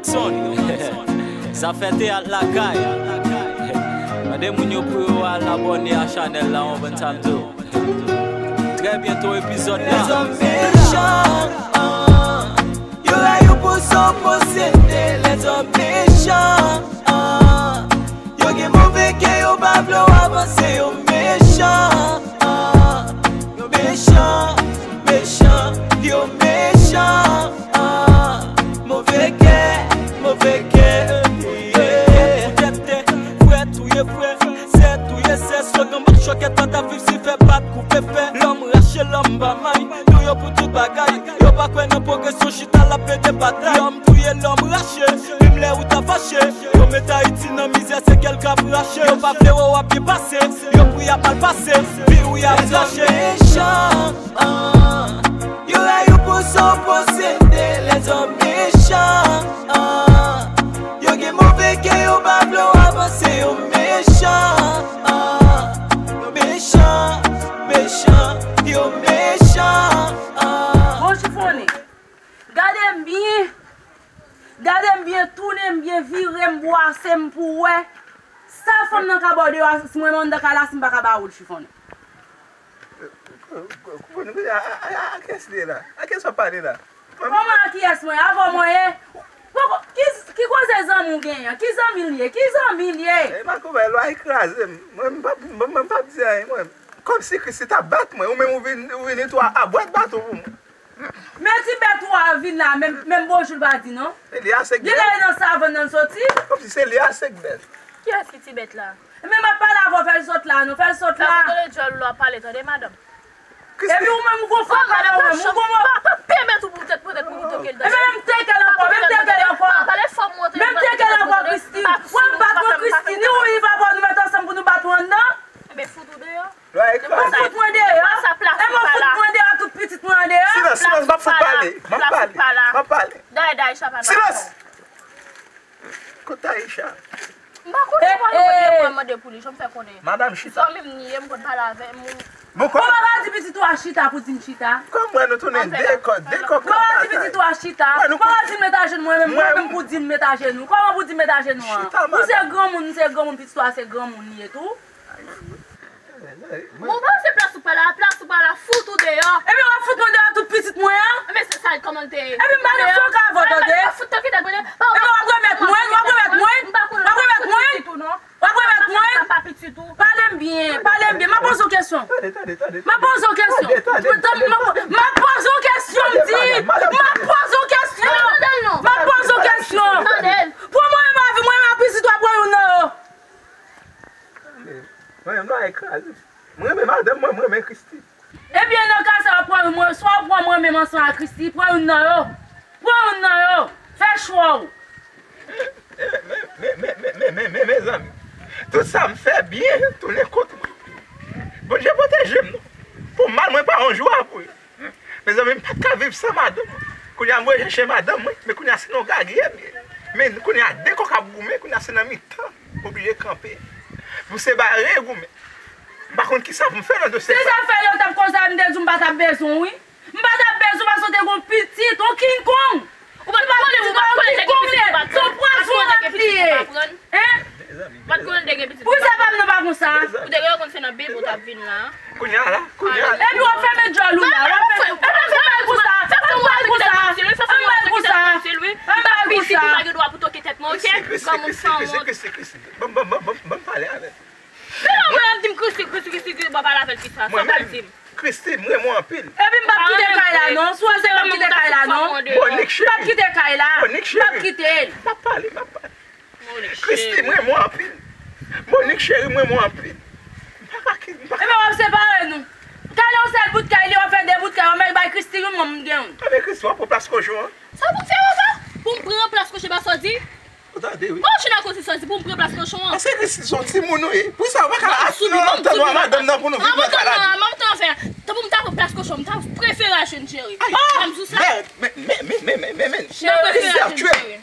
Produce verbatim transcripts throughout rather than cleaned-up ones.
Son. Zafè teyat lakay. Mande moun yo pou yo al abòne a chanèl la, w konprann sa m di w. Trè byento epizòd la. Lèzòm mechan, ah. Yo rayi w pou sa w posede. Lèzòm mechan, ah. Yo gen move kè, yo pa vle w avanse, yo mechan, ah. Yo mechan, mechan, yo mechan, ah. Move kè, move kè, yeah. Frè touye frè, sè touye sè, slogan bòk chòkèt, pa t ap viv si fè bat koupe fè. Lòm rache, lòm pa may, nou yo pou tout bagay. Yo pa kwè nan pwogresyon, chita l ap plede batay. Lòm touye, lòm rache, menm lè ou ta fache. Yo met Ayiti nan mizè, se kè l k ap rache. Yo pa vle wè w ap byen pase, yo pou y ap mal pase, vi w y ap rache. Lèzòm mechan, ah. Yo rayi w pou sa w posede. Lèzòm mechan, ah. Yo gen move kè, yo pa vle w avanse, yo mechan, ah. Yo mechan, mechan, yo mechan, ah. Bon, Chifonnen, gade m byen. Gade m byen, tounen m byen, vire m, bwase m pou w wè. Sa fanm nan ka ba w deyò a, si mwen menm anndan kay la, si m pa ka ba ou l, Chifonnen. Koupe nou, a, a, a, a kiyès li ye la? A kiyès w ap pale la? Kòman a kiyès mwen? Avè w mwen ye? Poko, ki, ki koze zanmi w genyen? Ki zanmi l ye? Ki zanmi l ye? E pa koupe, lwa e kraze m. Mwen, m p ap, mwen, mwen, m p ap di anyen, mwen. Kòmsi Christy t ap bat mwen, ou menm ou vin, ou vin tou a, a bwèt baton pou mwen. Men ti bèt ou a vin la, menm, menm bonjou l pa di non. Se li a se k bèt. Genlè e nan savann nan l soti. Kòmsi se li a se k bèt. Kiyès ki ti bèt la? Men m ap pale avè w, fè l sot la non, fè l sot la. Sa pou tande djòl ou ap pale, tande madanm. Epi ou menm ou gon fòm pale ou menm, ou gon mò. Pa, pa pèmèt ou pou tèt, pou tèt, pou teke l. Epi menm teke l ankò, menm teke l ankò. Menm teke l ankò, Christy. W ap bat mwen, Christy, ni ou ni papa w nou met ansanm pou nou bat ou anndan. Enben fout ou deyò. Lwa e kraze. Mwen fout mwen deyò. E mwen fout mwen deyò, tout pitit mwen andeyò. Silans, silans, m ap fout pale. M ap pale. M ap pale. Silans! Kot Aisha? M pa konnen, mwen mande pou li, jan m fè konnen. Madanm chita. Zanmi m li ye, m konn pale avè m. Bon, kòman w pa ka di pitit ou a chita pou di m chita? Kòm mwen nou tounen de kò, de kò. Kòman w pa di pitit ou a chita? Kòman w pa di m met ajenou mwen menm, mwen menm pou di m met ajenou? Kòman pou di m met ajenou an? Ou se granmoun, m se granmoun, pitit ou a se granmoun li ye tou. Bon, pa se plas ou pa la, plas ou pa la, fout ou deyò. Ebyen, w ap fout mwen deyò tout pitit mwen an. Ebyen, se sa, kòman l te ye? Ebyen, m pa nan fon ka avè w, tande. Ebyen, w ap remèt mwen, w ap remèt mwen, w ap remèt mwen, w ap remèt mwen. W ap remèt mwen. Pa pitit ou. Pale m byen, pale m byen. M ap poze w kesyon. Tande, tande, tande. M ap poze w kesyon. Tande, tande, tande. M ap poze w kesyon, m di. M ap poze w kesyon. M ap poze w kesyon. Tande l. Pou mwen, m ap, mwen, m ap pitit w ap pran youn nan yo. Mwen menm, lwa e kraze. Mwen renmen madanm mwen, mwen renmen Christy. Ebyen, nan ka sa, pran mwen, swa w pran mwen menm ansanm ak Christy, pran youn nan yo. Pran youn nan yo. Fè chwa w. Men, men, men, mezanmi. Tout sa m fè byen tounen kont mwen. Bondye pwoteje m non. Pou mal, mwen pa yon jou a pou li. Mezanmi, m pa t ka viv san madanm mwen. Kounye a, m voye chèche madanm mwen, men kounye a, se nan gagiye m ye. Men kounye a, de kòk ap goumen, kounye a, se nan mitan m oblije kanpe. M se bare goumen. M pa konn kisa pou m fè nan dosye sa. Si sa fè lontan konsa, m te di w m pa t ap bezwen w, wi. M pa t ap bezwen w paske w te gon pitit, yon King Kong. Ou pa t konnen, ou pa t konnen te gen pitit, ou pa t konnen te gen pitit, ou pa t konnen. Hein? Ou pa t konnen te gen pitit, ou pa t konnen. Poukisa pa m nan pa konsa? Ou te gentan konn se nan Bib ou t ap vin la. Kounye a la, kounye a la. Epi w ap fèmen djòl ou la, w ap fèmen, epi w ap fèmen l konsa, fèmen l konsa, fèmen l konsa, fèmen l konsa. M pa pitit, ou pa gen dwa pou toke tèt mwen, oke? Granmoun sanwont. Ban m, ban m, ban m, ban m, ban m pale avè l. Mwen menm, di m Christy, Christy, Christy, Christy, bon, pale avè l plis la. Sa w pral di m? Christy, m renmen w anpil. Epi m p ap kite kay la non. Si w wè se m p ap kite kay la non. Monique cheri. M p ap kite kay la. Monique cheri. M p ap kite l. M ap pale, m ap pale. Christy, m renmen w anpil. Monique cheri, m renmen w anpil. M pa ka ki, m pa ka. Ebyen w ap separe nou. Kay la yon sèl bout kay, li w ap fè de bout kay, w ap bay Christy youn, mwen m gen youn. Ebyen Christy, w ap pran plas kochon an. Sa pou m fè papa? Pou m pran plas kochon, pa sa w di? Ou tande, wi. Mwen chita kote sa di pou m pran plas kochon an. Èske Christy se yon timoun ou ye? Poukisa ou pa ka al nan antann ou a madanm nan pou nou viv nan kay la? An antann nan, an antann nan, fè. Tanpou m ta pran plas kochon, m ta prefere al jwenn Jerry. Ay, m di w sa. Men, men, men, men, men, men, men. M ta prefere al jwenn Jerry.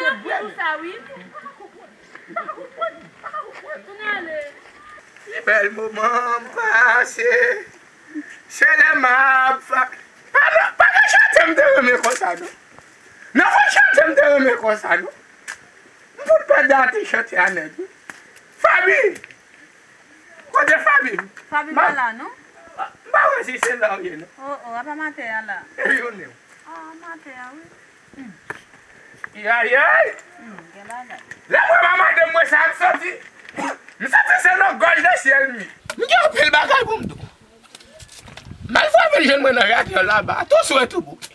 Kounye a l ap di tou sa, wi. Kounye a l. Pi bèl moman m pase, se lè m ap fa-, pa, pa gen chante m te renmen konsa, non. Nan fò chante m te renmen konsa, non. M fout pèdi ati chante a nèt, wi. Faby! Kote Faby? Faby pa la, non? M pa wè si se la w ye, non. Oh, oh, apa maten an la? E jounen. Ah, maten an, wi. Yayay! Hmm, gen bagay. Lè mwen pa madanm mwen sa, m santi, m santi se nan gòj de syèl m ye. M gen anpil bagay pou m di w. M al frape l jwenn mwen nan radyo laba, tou swe tou bouke.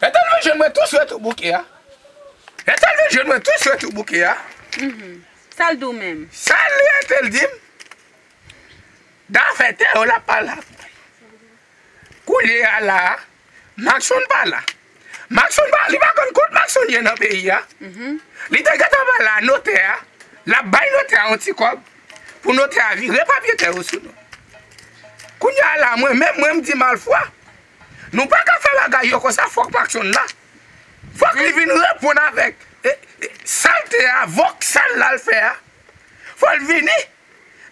Etan l vin jwenn mwen tou swe tou bouke a. Etan l vin jwenn mwen tou swe tou bouke a. Mhm. Sa l di w menm? Sa l rete l di m, dafè tè yo l ap pale ak mwen. Kounye a la a, Maxon pa la. Maxon pa, li pa konn kot Maxon ye nan peyi a. Mhm. Li te gentan pale a notè a, l ap bay notè a yon ti kòb pou notè a vire papye tè yo sou non. Kounye a la, mwen menm, mwen m di Malfwa, Nou pa ka fè bagay yo konsa, fòk Makson la. Fòk li vin reponn avèk e, e, salte a, vòksal la l fè a. Fò l vini.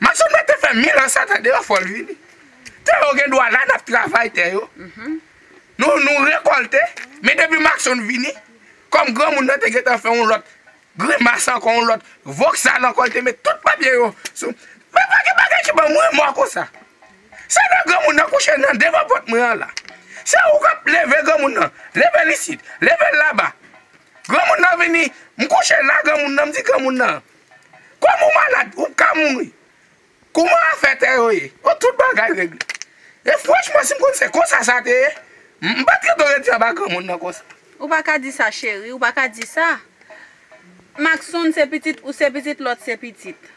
Makson mèt te fè mil an sa tande yo, fò l vini. Tè yo gen dwa la, n ap travay tè yo. Nou, nou rekòlte, men depi Makson vini, kòm granmoun nan te gentan fè yon lòt grimas ankò, yon lòt vòksal ankò, l te met tout papye yo sou. Men pa gen bagay ki ban m remò konsa. Se lè granmoun nan kouche nan devan pòt mwen an la. Se ou k ap leve granmoun nan, leve l isit, leve l laba. Granmoun nan vini, m kouche la, granmoun nan, m di granmoun nan, kòm ou malad, ou ka mouri. Kòman afè tè yo ye? Yo tout bagay regle. E franchman, si m konn se konsa sa te ye, m pa t gentan rete anba granmoun nan konsa. Ou pa ka di sa, cheri, ou pa ka di sa. Makson se pitit, ou se pitit, lòt se pitit.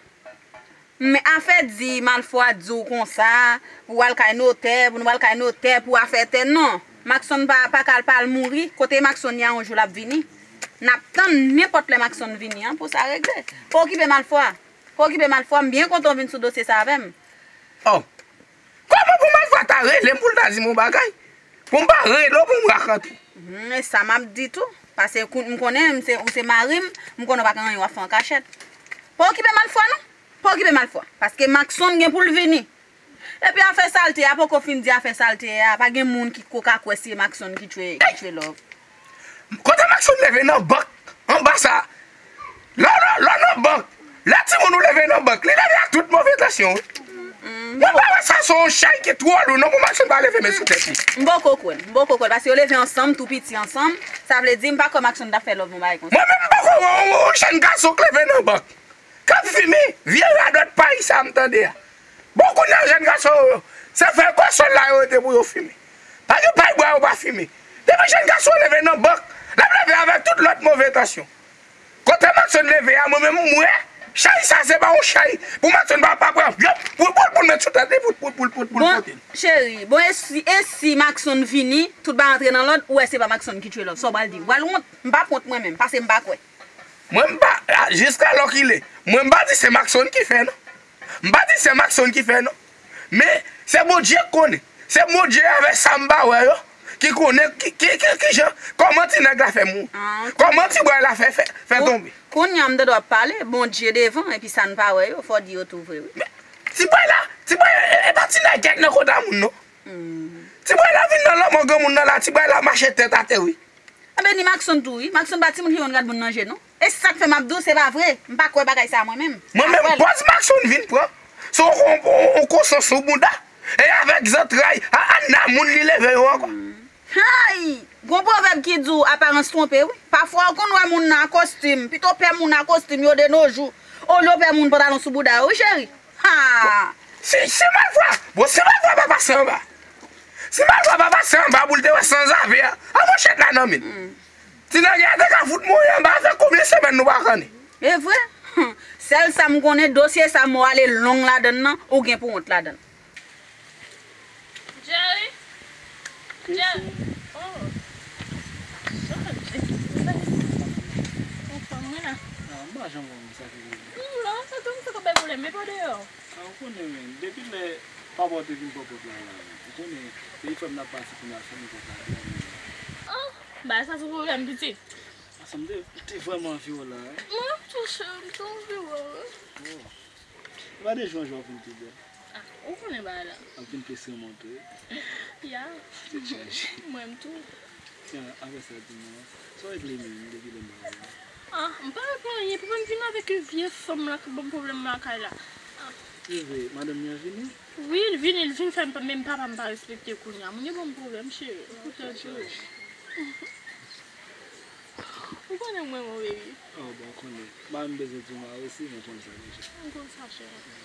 Men afè di Malfwa di w konsa, pou w al kay notè, pou nou al kay notè, pou afè tè, non. Makson pa, pa ka al pa al mouri, kote Makson ye a, yon jou l ap vini. N ap tann nenpòt lè Makson vini an pou sa regle. Pa okipe Malfwa. Pa okipe Malfwa, m byen kontan w vin sou dosye sa avè m. Oh. Kòman pou Malfwa ta rele m pou l ta di m yon bagay? Pou m pa rele w pou m rakonte w. Hmm, e sa m ap di tou. Paske kou- m konnen m se, ou se mari m, m konnen w pa gen anyen w ap fè an kachèt. Pa okipe Malfwa non. Pa okipe Malfwa. Paske Makson gen pou l vini. Epi afè salte a, poko fin di afè salte a, pa gen moun ki ko ka kwè se Makson ki tchwe, ki tchwe Love. Kote Makson leve nan bank, anba sa, lè, lè, lè nan bank, lè timoun ou leve nan bank, li leve ak tout move entansyon, wi. Mwen pa wè sa se yon chay ki twò lou, non, pou Makson pa leve men sou tèt li. M poko kwè l, m poko kwè l, paske yo leve ansanm, tou piti ansanm, sa vle di m pa kwè Makson t ap fè Love yon bagay konsa. Mwen menm m poko wè yon, yon jèn gason k leve nan bank. K ap fimen, vye radòt pay sa m tande a. Bon, kounye a jèn gason yo, se fè konsòl la yo rete pou yo fimen. Pa gen pay bwa yo pa fimen. Depi jèn gason leve nan bank, l ap leve avèk tout lòt move entansyon. Kote Makson leve a, mwen menm m wè, chay sa se pa yon chay pou Makson pa, pa pran vyòp pou, pou, pou l met sou tèt li, pou, pou, pou, pou, pou l pote l. Bon, cheri, bon, e si, e si Makson vini, tout bagay antre nan lòd, ou wè se pa Makson ki tchwe Love, sa w pral di? Ou pral wont? M p ap wont mwen menm, paske m pa kwè. Mwen m pa, a, jiska lòkile, mwen m pa di se Makson ki fè non. M pa di se Makson ki fè non. Men, se Bondye k konnen. Se Bondye avèk sa m pa wè yo, ki konnen ki, ki, ki, ki jan, kòman ti nèg la fè mouri. Ah, ok. Kòman ti bway la fè, fè, fè tonbe. Kounye a m tande w ap pale, Bondye devan, epi sa n pa wè yo, fò w di yo tou vre, wi. Men, ti bway la, ti bway, e, e pa ti nèg kèk nan kota moun non. Hmm. Ti bway la vin nan lanmò granmoun nan la, ti bway la mache tèt atè, wi. Enben, ni Makson tou, wi. Makson pa timoun ki konn gad moun nan je, non. E sa k fè m ap di w, se pa vre. M pa kwè bagay sa a mwen menm. Mwen menm, pòz Makson vin pran, se yon, yon, yon, yon koson sou bouda. E avèk zantray, a, a, na moun li leve yo ankò. Hay! Gon pwovèb ki di w, aparans twonpe, wi. Pafwa, ou konn wè moun nan a kostim, pito pè moun a kostim yo de nos jours, olye w pè moun pantalon sou bouda yo, wi, cheri. Ha! Si, si Malfwa, bon, si Malfwa pa pase anba. Si Malfwa pa pase anba pou l te wè sanzave a, a manchèt la nan men l. Ti nèg la te ka fout mouri anba avèk konbyen semèn nou pa konnen. E vre? Sèl sa m konnen, dosye sa mò ale long ladann nan, ou gen pou wont ladann. Jerry? Jerry? Oh. Sa k ap di? Ou fanm mwen la. Ah, m pa janm wè moun sa ki rive. Hmm, non, sa tou m fè konbyen pwoblèm, men pa deyò. Ah, ou konnen, men, depi lè papa w te vin pran pòt la, la, ou konnen, se li fè m t ap pase pou n al fèmen pòt la, pou n al vini. Oh, bagay sa se pwoblèm, pitit. Sa m te, te vrèman anvi wè w la, wi. Mwen tou, cheri, m te anvi wè w, wi. Oh. E pa de jou an jou w ap vin pi bèl. Ah, ou konnen bagay la. W ap vin pi simonte. Ya. Tèt chaje. Mwen menm tou. Tiens, apre sa, di mwen, sa w regle menm depi lè m pa wè w? Ah, m pa regle anyen. Pou mwen vin avèk yon vye fanm la k ban m pwoblèm lakay la. Ah. Se vre, madanm li an vini? Wi, l vini, l vin fè m pa, menm papa m pa respekte kounye a. Moun yo ban m pwoblèm, cheri. Koute tou. Ou konnen mwen, mon baby. Oh, bon, ou konnen. M pa menm bezwen di w mari osi, men ou konn sa deja. M konn sa, cheri.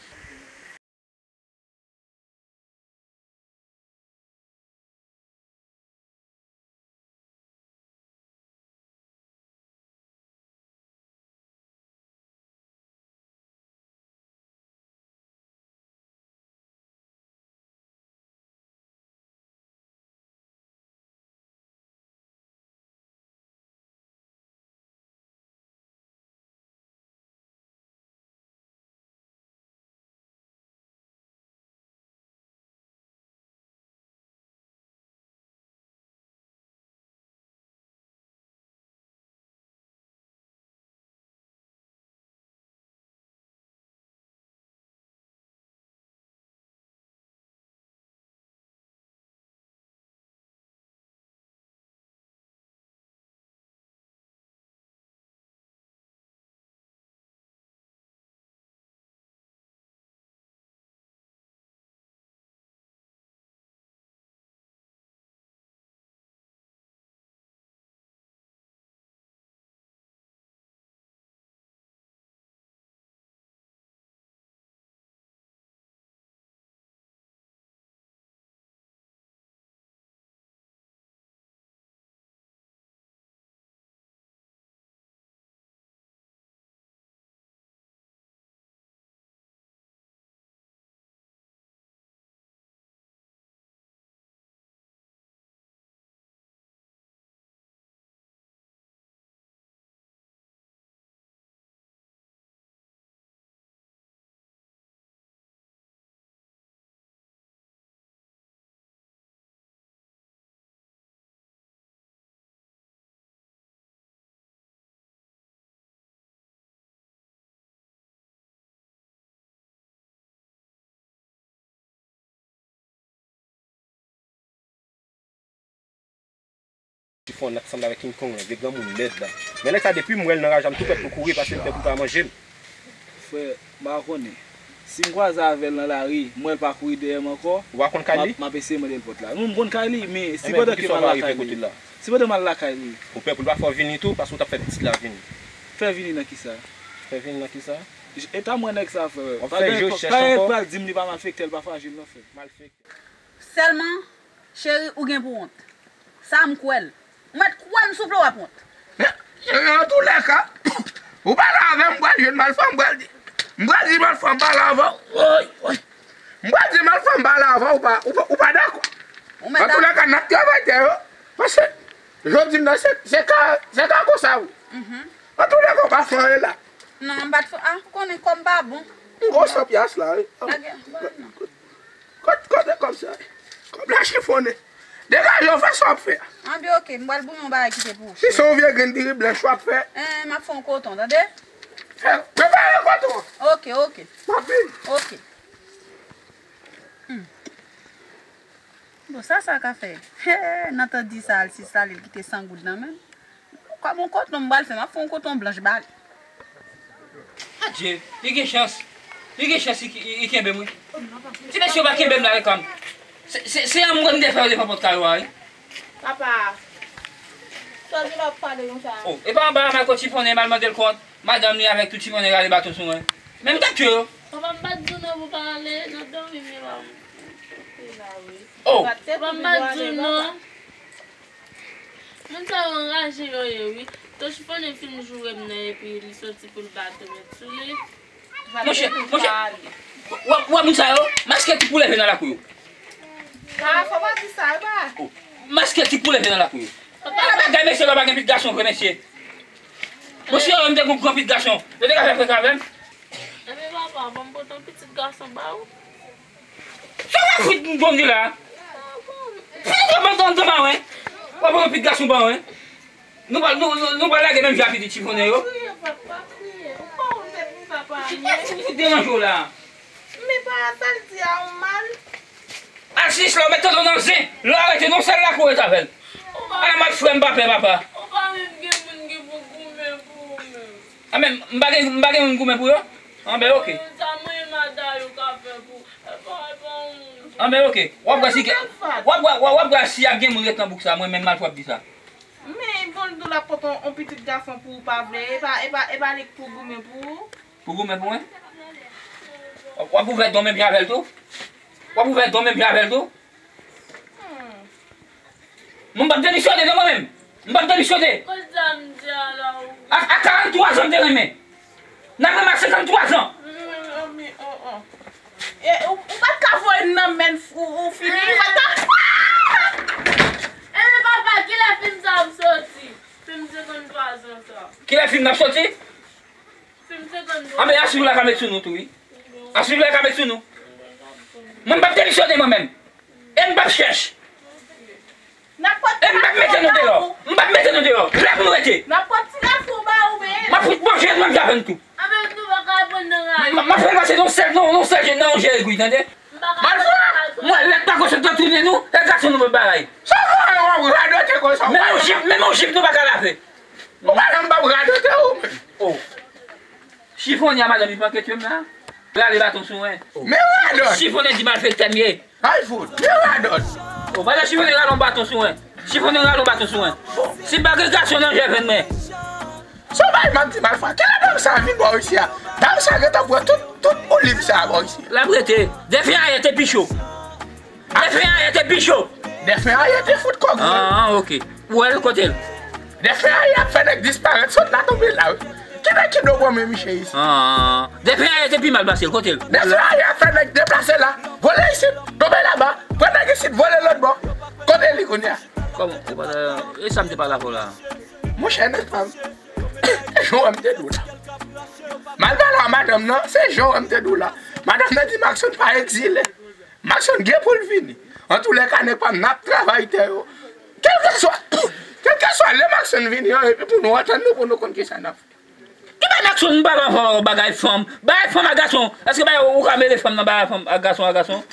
Chifonnen ansanm avèk King Kong lan, vye granmoun lèd la. Men nèg sa depi m wè l nan raje a, m tou prèt pou kouri, paske m pè pou l pa manje m. Frè, m pa konnen. Si m kwaze avè l nan lari, m wè l pa kouri dèyè m ankò, ou pa konn kay li? M ap eseye mande l pòt la. Non, m konn kay li, men si pandan ke m al lakay li. Si pandan m al lakay li. Ou pè pou l pa fè w vini tou, paske w t ap fè pitit la vini. Fè vini nan kisa? Fè vini nan kisa? Eta m wè nèg sa, frè. W ap fè je chèch ankò? Pral di m li pa malfektè, l pa frajil, non, frè. Malfektè. Sèlman, cheri, ou gen pou wont. Sa m kwè l. Ou mèt kwè m souple w ap wont. Men, men antoulèka, ou pale avè m, m pral jwenn Malfwa, m pral di, m pral di Malfwa m pale avè w. Woy, woy. M pral di Malfwa m pale avè w, ou pa, ou pa, ou pa dakò. Antoulèka, n ap travay tè yo. Paske, jodi m nan, se, se ka, se ka konsa, wi. Antoulèka, ou pa fè anyen la. Non, m pa t fè, ah, ou konnen kòb m pa bon. M gwo san pyas la, wi. Pa gen, pa gen. Kot, kote kòb sa? Kòb la chifonnen. Degaje w, fè sa w ap fè a. Anben, oke, m pral bouyon yon bagay kite pou ou. Si se yon vye grenn diri blanch w ap fè. Eh, m ap fè yon koton, tande? Fè, prepare koton an. Oke, oke. M ap vini. Oke. Hmm. Bon, sa, sa ka fè? He, nan tan di sa, al si sale, l kite san goud nan men m. Kòb yon koton m pral fè, m ap fè yon koton blanch ba l. Adje, li gen chans. Li gen chans, li, li, li kenbe m, wi. Ti mesye yo pa kenbe m la, reklame. Se, se, se yon moun m te fè yo devan pòt kay ou a, wi. Papa, sa di l ap pale konsa. Oh, e pa anba la, Mayko Chifonnen, m al mande l kont. Madanm li avèk tout Chifonnen rale baton sou mwen. Men m t ap tchwe yo. Papa, m pa t di w non pou pa ale, nan dòmi m, yo pa m. Oh. Papa, m pa t di w non. Moun sa yo anraje yo ye, wi. Ton Chifonnen fin joure m nan, epi li soti pou l bato met sou li. Monchè, monchè, w ap, w ap moun sa yo, maske ti pou leve nan lakou yo. Pa, fò pa di sa, e pa. Oh, maske ti pou leve nan lakou yo. Papa, bagay mesye la pa gen pit gason vre, mesye. Monchè, yo, m te gon gran pit gason. Yo te ka fè frek avè m. Ebyen, papa, ban m pote yon pitit gason ba ou. Sa w ap fout m konn di la? Fout m konn di la, wi. W ap pran pit gason ban, wi. Nou pral, nou, nou, nou pral lage menm jan pitit Chifonnen yo. Pa kriye, pa, pa kriye. Ou pa wont tèt ou, papa. Ki, ki, ki deranje w la? Men pa sa l di a, ou mal. Al chèch la, ou mèt tande w nan zen. Lè w arete, non sèl lakou w ret avè l. Ala mad frè m pa pè, papa. Ou pa menm gen moun ki pou goumen pou ou menm. A men, m pa gen, m pa gen moun goumen pou yo? Anben, oke. Sa mwen e madanm yo ka fè pou, e pa, e pa yon moun. Anben, oke. W ap wè si gen, w ap wè, w ap, w ap wè si ap gen moun ret nan bouk sa, mwen menm malfwa ap di sa. Men, bon, l di w l ap pote yon, yon pitit gason pou ou pa vle, e pa, e pa, e pa li k pou goumen pou ou. Pou goumen pou mwen? W ap ouvè don menm jan avè l tou? W ap ouvè don menm jan avè l tou? Hmm. Mwen m p ap demisyone non mwen menm. M p ap demisyone. Kot sa m di a la ou? A, a karant twa zan m te renmen. N ap renmen a senkant twa zan. Hmm, oh, oh. E, ou, ou pa t ka voye n nan men ou, ou fini. Ou pa t ka. Ebyen papa, kilè fim sa ap soti? Fim senkant twa zan sa. Kilè fim nan ap soti? Anben, a swiv la ka met sou nou tou, wi. A swiv la ka met sou nou. Mwen m p ap demisyone mwen menm. E m p ap chèch. E m p ap mete nou deyò. M p ap mete nou deyò. La pou nou rete. M ap fout manje menm jan avè n tou. M, m ap fè l pase nan yon sèl, nan, nan yon sèl je, nan yon je egwi, tande? Malfwa, mwen lè pa konsa tan tounen nou, e gason nou mwen bagay. Sa fè w ap radote konsa? Menm yon jip, menm yon jip nou pa ka lave. Ou pa janm p ap radote ou menm. Oh. Chifonnen a madanm li manke tchwe m la. Rale baton sou mwen. Men radòt. Chifonnen di malfektè m ye. Ay fout. Men radòt. Oh, pandan Chifonnen rale yon baton sou mwen. Chifonnen rale yon baton sou mwen. Si m pa gen gason nan jèvenn mwen. Son bay m ap di malfwa. Kilè dam sa vin bò isi a? Dam sa gentan pran tout, tout boulib sa bò isi. L ap rete. Defen ayè te pi cho. Defen ayè te pi cho. Defen ayè te fout kòk vre. Ah, ah, ok. Ou wè l kote l? Defen ayè ap fè nèg disparèt sot la tonbe la wi. Ki nèg ki do gòmen miche isi? Ah, defen ayè te pi mal pase l, kote l? Defen ayè ap fè nèg deplase la. Vole isit, tonbe laba. Pran nèg isit, vole lòt bò. Kote li kounye a? Kòman? Ou pa ta, e sa m te pale avè w la? Monchè nèg pa m. Se jan w wè m te di w la. M al pale a madanm nan, se jan w wè m te di w la. Madanm nan di Maxon pa egzile. Maxon gen pou l vini. Antoulèka nèg pa m nan ap travay tè yo. Kèlkeswa, kèlkeswa lè Maxon vini an, epi pou nou antann nou, pou nou konn kisa n ap fè. Ki bay Maxon m pale anvan bagay fanm? Bagay fanm ak gason. Èske bay ou ka mele fanm nan bagay fanm ak gason ak gason?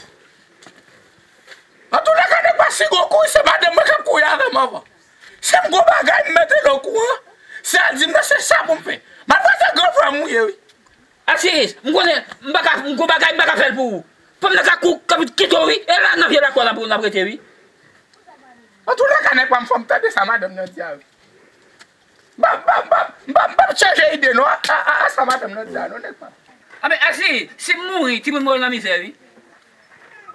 Antoulèka nèg pa si gwo kouri, se madanm mwen k ap kouri avè m anvan. Si m gon bagay, m mete l okouran. Sa l di m nan, se sa pou m fè. Malfwa, se gran frè m ou ye, wi. Asis, m konnen, m pa ka, m gon bagay, m pa ka fè l pou ou. Fò m nan ka kou, ka kite w, wi. E la, nan vye lakò la pou n ap rete, wi. Antoulèka, nèg pa m fò m tande sa madanm nan di a, wi. M pa, m pa, m pa, m pa, m pa chanje ide, non, a, a, a, a sa madanm nan di a, non, nèg pa m. A, men, Asis, si m mouri, timoun mwen nan mizè, wi.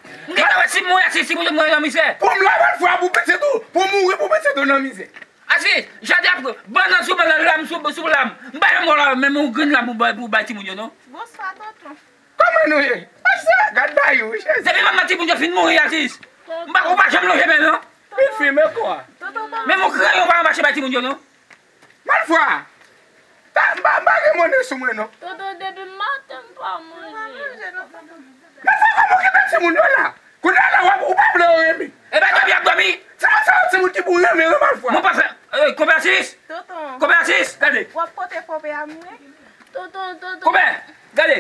M gentan wè si m mouri, Asis, timoun mwen nan mizè. Pou m la, Malfwa, pou pitit ou, pou mouri, pou pitit ou nan mizè. Asis, jodi a, bannann sou bannann, lam sou, sou lam. M pa janm wè w la, menm yon grenn lam pou bay, pou bay timoun yo, non. Bonswa, tonton. Kòman nou ye? Pase, gad bagay ou, Jezi. Depi manman timoun yo fin mouri, Asis. M pa, ou pa janm lonje men, non. Li fime kwa? Tonton, tonton. Menm yon kreyon pa mache bay timoun yo, non. Malfwa! Ta, m pa, m pa gen mone sou mwen, non. Tonton, depi maten m pa manje. Malfwa, kòman w gen timoun yo la? Kounye a la, w ap, ou pa vle yo renmen. E pa dòmi y ap dòmi. Timoun sa yo, timoun ki pou renmen, wi, Malfwa. Mwen pa fè, eh, konpè Asis. Tonton. Konpè Asis, gade. W ap pote konpè a mwen. Tonton, tonton. Konpè, gade.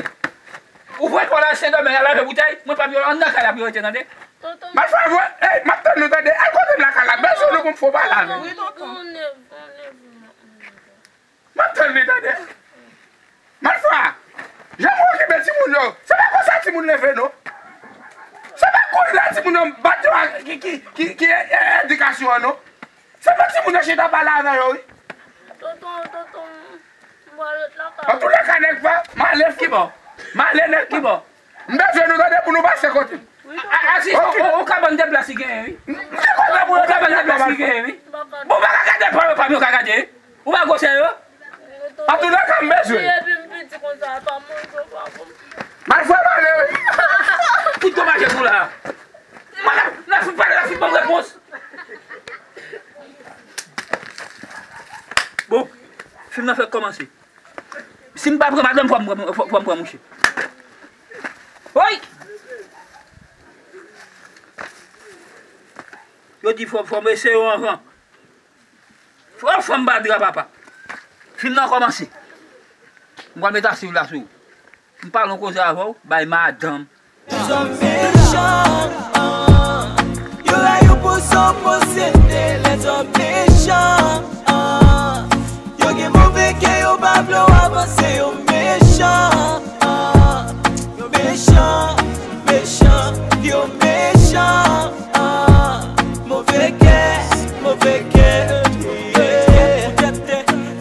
Ou pran kò la, Sen Domeng, al lave boutèy. Mwen pa vle anndan kay la pou yo rete, tande. Tonton. Malfwa, vre, eh, m ap tann nou, tande. Al kote m lakay la, bezwen nou pou m fè w pale avè m. Wi, tonton. M ap tann li, tande. Malfwa, jan mwen okipe timoun yo, se pa konsa timoun leve, non. Se pa kouri la timoun yo bat yo a ki, ki, ki, ki e, e, edikasyon an, non. Se pou timoun yo chita pale avè yo, wi. Tonton, tonton, m pral ret lakay. Antoulèka, nèg pa, m ale ki bò? M ale nèg ki bò? M bezwen nou, tande, pou nou pase kote m. A, a, Asis, on, on, on kabann de plas li genyen, wi. M te kontan pou yo te fè sa. On kabann de plas li genyen, wi. Bon, pa ka gade, pa, pa, pa ka gade. Ou pa gwosè yo? Antoulèka, m bezwen. Epi m piti konsa, pa manje, pa bon. Malfwa, m ale, wi. Tout domaj pou la. Mwen, n ap, n ap fin pale, n ap fin ban m repons. Bon, fim nan fèk kòmanse. Si m pa pran madanm, fò m pran, fò, fò m pran mouche. Woy! Yo di fò, fò m eseye yo anvan. Fò, fò m pa dra papa. Fim nan kòmanse. M pral met a swiv la sou ou. M pale yon koze avè w, bay madanm. Lèzòm mechan, ah. Yo rayi w pou sa w posede, lèzòm mechan, ah. Yo gen move kè, yo pa vle w avanse, yo mechan, ah. Yo mechan, mechan, yo mechan, ah. Move kè, move kè, yeah.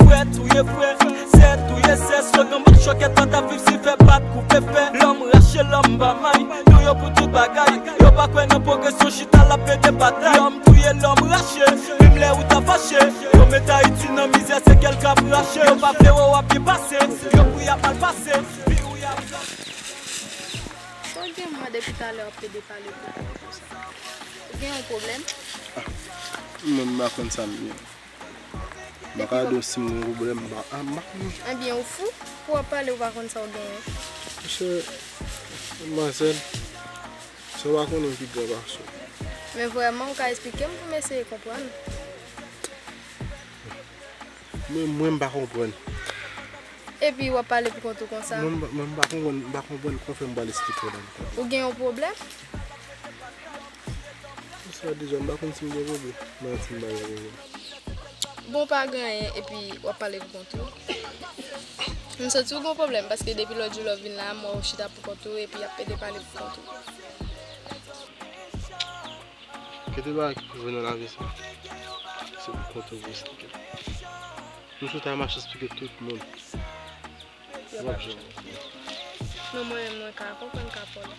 Frè touye frè, sè touye sè, slogan mòd chòkè, tentativ si fè bat koupe fè. Lòm rache, lòm pa may, nou yo pou tout bagay. Yo pa kwè nan pwogresyon, chita l ap pede batay. Lòm touye, lòm rache, menm lè ou ta fache. Yo met Ayiti nan mizè, se kèl k ap rache. Yo pa vle wè w ap byen pase, yo pou y ap mal pase. Pi ou y ap Sa w gen mwen depi talè w ap pede pale pou kont ou konsa? Ou gen yon pwoblèm? Ah, mwen menm m pa konn sa m gen. M pa ka di w si m gen yon pwoblèm, m pa, ah, m pa konn. Ebyen, ou fou pou w ap pale, ou pa konn sa w genyen. Mesye, madmwazèl, sa w pa konnen pi gran pase w. Men vrèman, ou ka esplike m pou m eseye konprann? Men mwen, m pa konprann. Epi w ap pale pou kont ou konsa? Mwen, m pa, mwen, m pa konprann, m pa konprann kòman fè m pral esplike w la. Ou gen yon pwoblèm? Sa deja, m pa konn si m gen pwoblèm. M pa konn si m pa gen pwoblèm. Bon, pa gen anyen, epi w ap pale pou kont ou. M santi w gen yon pwoblèm, paske depi lòt jou lè w vin la, m wè w chita pou kont ou, epi w ap pede pale pou kont ou. Kite bagay ki pou vin nan lavi sa. Se pou kont ou pou esplike. M sou ta mache esplike tout moun. Yo pa janm. Non, mwen menm, mwen ka konprann ka fè w la.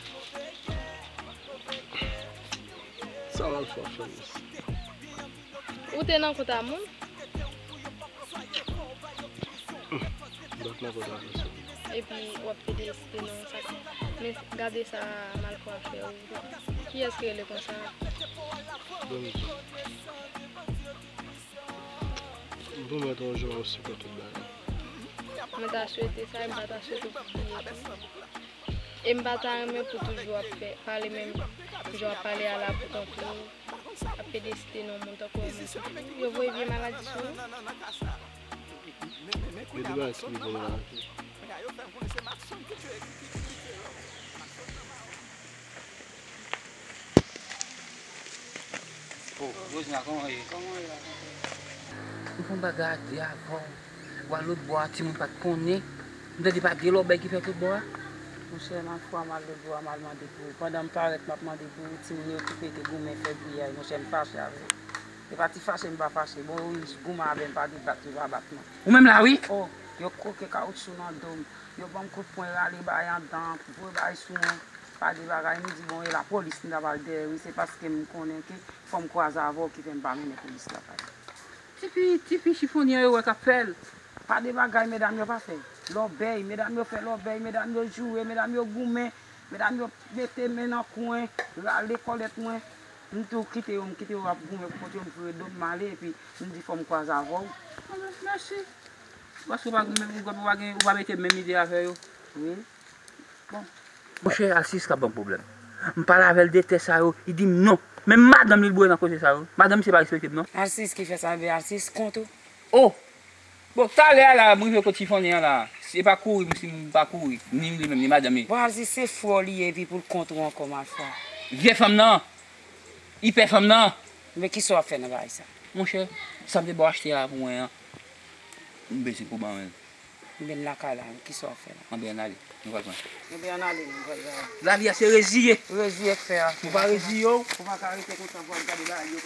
Sa w al fè w fè m isi? Ou te nan kont a moun? M pa t nan kont a pèsòn. Epi w ap pede esite non sa. Men gade sa malfwa ap fè w. Kiyès ki rele konsa? Bondye. Bon, mwen te yon jou m ap sipòte tout bagay. Mwen ta swete sa, e m pa ta swete w bliye tou. E m pa ta renmen pou toujou ap fè, pale menm jan w ap pale a la pou kont ou, ap pede site non moun tankou yon moun ki fou. Yo voye vye maladi sou ou. Gen de bagay ki rive nan lavi. Oh, Rosina, kòman w ye? Kòman w ye la, tonton? M fè yon bagay a de avè w. W al lòtbò a, timoun pa t konnen. M tande pa gen lòbèy ki fèt lòtbò a. Monchè, m al fwa, m al lòtbò a, m al mande pou ou. Pandan m parèt, m ap mande pou ou, timoun yo okipe te goumen, fè griyay. Monchè, m fache avè yo. E pa ti fache m pa fache. Bon, yo goumen avè m, pa gen bat yo pa bat non. Ou menm la, wi. Oh, yo koke kawoutchou nan do m. Yo ban m kout pwen, rale bay anndan, voye bay sou mwen. Pa gen bagay, m di, bon, e lapolis m ta pral dèyè, wi. Se paske m konnen ke fò m kwaze avè w ki fè m pa mennen polis lakay ou. Tifi, tifi chifonnyè yo wè k ap fè l. Pa de bagay medam yo pa fè. Lòbèy, medam yo fè lòbèy, medam yo joure, medam yo goumen, medam yo mete men nan kwen, rale kòlèt mwen. M tou kite yo, m kite yo ap goumen pou kote yo, m vire do m, m ale, epi m di fò m kwaze avè w. Mèsi. Paske ou pa, ou pa gen, ou pa mete menm ide avè yo. Wi. Bon. Monchè, Alsis k ap ban m pwoblèm. M pale avè l de tè sa yo, li di m non. Menm madanm li, l boure nan koze sa yo. Madanm misye pa respekte m non. Alsis ki fè sa, ebyen Alsis kont ou. Oh! Bon, talè a la, m rive kot chifonnyè an la. Se pa kouri, m si m pa kouri. Ni li menm, ni madanm li. Bon, Alsis se frè w li ye, epi pou l kont ou ankò, malfwa. Vye fanm nan! Li pè fanm nan! Men kisa w ap fè nan bagay sa? Monchè, sa m te ba w achte a pou mwen an, m bezwen pou ban mwen l. Mwen lakay la, kisa w ap fè la? Anben, ann ale, nou pral pran. Anben, ann ale, nou pral pran. Lavi a se reziye. Reziye k fè a. Ou pa reziye w. Ou pa ka rete konsa pou ap gade bagay yo.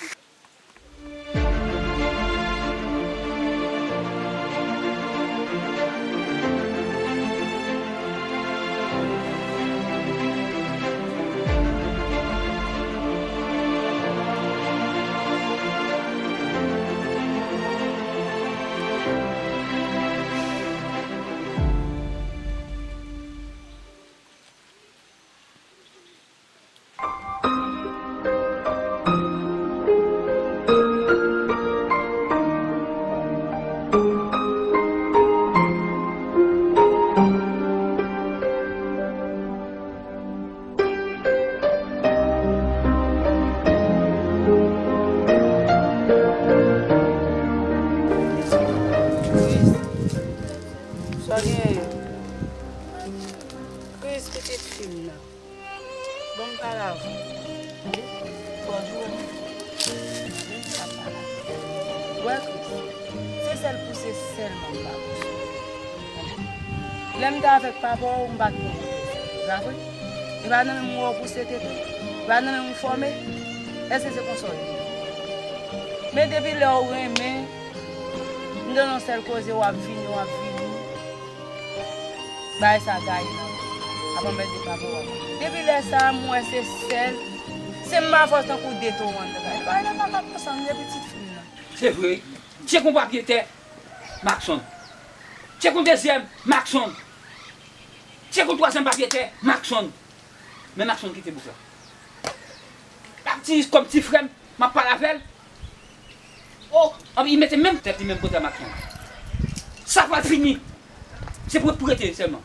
Sa genyen? Kris, pitit fi m nan. Bon, m pale avè w. Tande? Fò w joure m. Tande? M ap pale avè w. Wè, Kris, se sèl pou se sèlman m pa pouse w. Tande? Lè m te avèk papa w, m pa t konn sa. E pa vre? E pa nan menm w pouse tete? E pa nan menm w fòme? Èske se konsa w ye? Men depi lè w renmen, m tande yon sèl koze, w ap vini, w ap vini. Bagay sa gaye nan men w. Ap anmède papa w. Depi lè sa a, m wè se sèl, se m pa fè w tankou de towo anndan kay. Bagay la pa ka konsa, m gen pitit fi m nan. Se vre. Tchek yon papye tè, Makson. Tchek yon dezyèm, Makson. Tchek yon twazyèm papye tè, Makson. Men Makson kite bouk la. L ap di kòm ti frè m, m ap pale avè l. Oh, anpi li mete menm tèt li menm kote a Makson. Sa pral fini. Se pou, pou rete sèlman.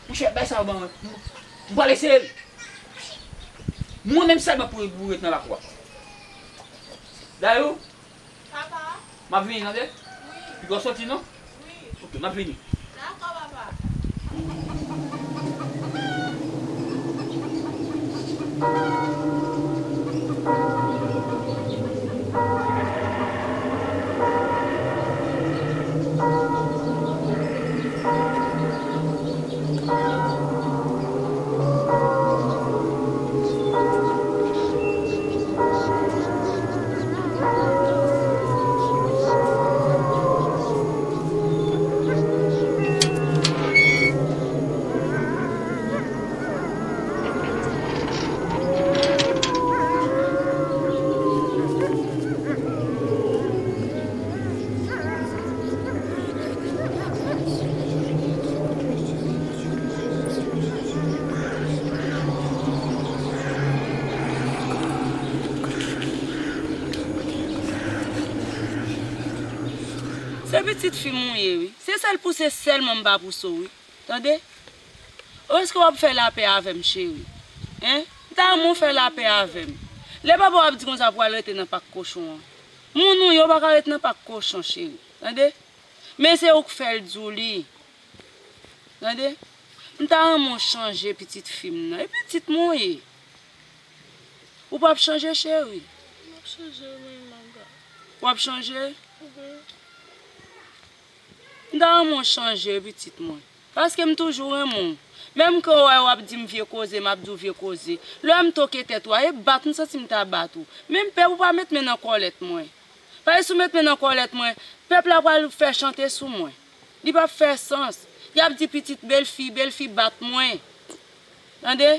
Monchè, bay sa yo ban mwen. M, m pral eseye l. Mwen menm sèlman pou, pou ret nan lakou a. Dayou, Papa? M ap vini, tande? Wi. Piga w soti, non? Wi. Ok, m ap vini. Dakò, papa. Se pitit fi m ou ye, wi. Se sèl pouse sèlman m pa pouse w, wi. Tande? Èske w ap fè lapè avè m, cheri? Hein? M ta renmen w fè lapè avè m. Lè papa w ap di konsa pou w al rete nan pak kochon an. Moun ou ye, w pa ka ret nan pak kochon, cheri. Tande? Men se ou k fè l di w li. Tande? M ta renmen w chanje pitit fi m nan. E pitit mwen w ye. Ou p ap chanje, cheri. Chanje mwen, Maga. W ap chanje? Mhm. M ta renmen w chanje, pitit mwen. Paske m toujou renmen w. Menm ke w wè w ap di m vye koze, m ap di w vye koze. Lè m toke tèt ou a, e bat m santi m ta bat ou. Men m pè pou w pa met men nan kòlèt mwen. Paske si w met men nan kòlèt mwen, pèp la pral fè chante sou mwen. Li p ap fè sans. Y ap di pitit bèlfi, bèlfi bat mwen. Tande?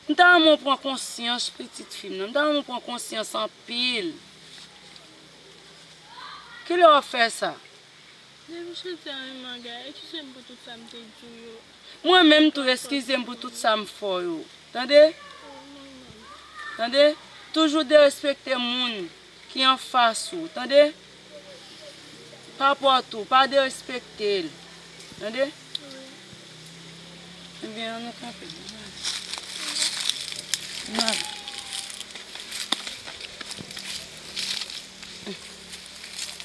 M ta renmen w pran konsyans, pitit fi m nan. M ta renmen w pran konsyans anpil. Kilè w ap fè sa? Depi jodi a, wi, Maga, eskize m pou tout sa m te di w yo. Mwen menm tou, eskize m pou tout sa m fè w yo. Tande? Tande? Toujou derespekte moun ki anfas ou, tande? Pa pòt ou, pa derespekte l. Tande? Ebyen, ann nou kanpe. N ale.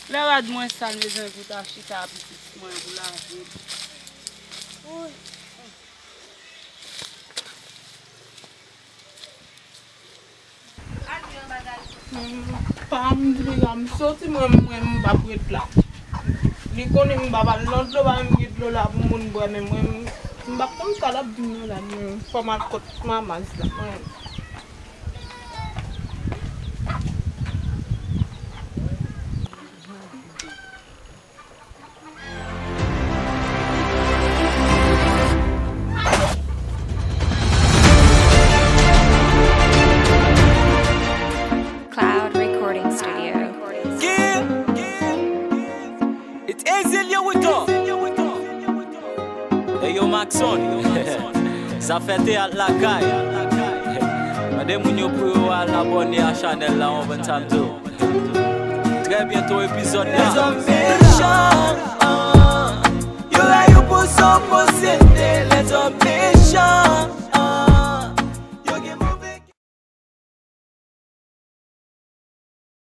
Lè rad mwen sal, mezanmi, pou ta chita a pitit mwen pou lave. Woy. Pa m di piga m soti, mwen, mwen, m p ap ret la. Li konnen m p ap al nan dlo, pa menm gen dlo la pou moun bwè, men mwen, m p ap konn sa l ap di m nan la, mwen, fò m al kot manman la, mwen. Cloud Recording Studio. Yeah. It's Ezilio with the Hey yo, Maxon. Zafè teyat lakay. Mande moun yo pou yo al abòne a chanèl la, w konprann sa m di w. Trè byento epizòd la. Lèzòm mechan, yo la yo pou sa posede, lèzòm mechan.